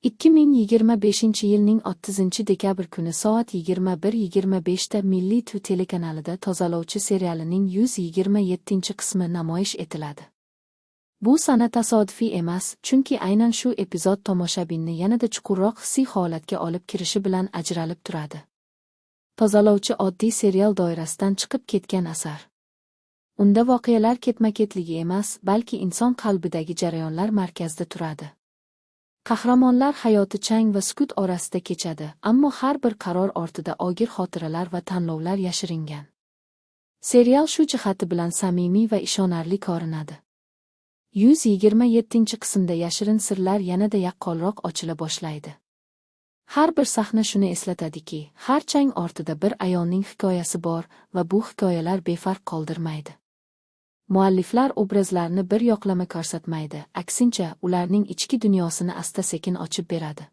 2025-yilning 30 dekabr kuni soat 21:25 da Milliy TV telekanalida Tozalovchi serialining 127-qismi namoyish etiladi. Bu sana tasodifiy emas, chunki aynan shu epizod tomoshabinni yanada chuqurroq hissiy holatga olib kirishi bilan ajralib turadi. Tozalovchi oddiy serial doirasidan chiqib ketgan asar. Unda voqealar ketma-ketligi emas, balki inson qalbidagi jarayonlar markazda turadi. Qahramonlar hayoti chang va sukut orasida kechadi, ammo har bir qaror ortida og'ir xotiralar va tanlovlar yashiringan. Serial shu jihati bilan samimiy va ishonarli ko'rinadi. 127-qismda yashirin sirlar yanada yaqqolroq ochila boshlaydi. Har bir sahna shuni eslatadiki, har chang ortida bir ayolning hikoyasi bor va bu hikoyalar befarq qoldirmaydi. Mualliflar obrazlarni bir yoqlama ko'rsatmaydi, aksincha, ularning ichki dunyosini asta-sekin ochib beradi.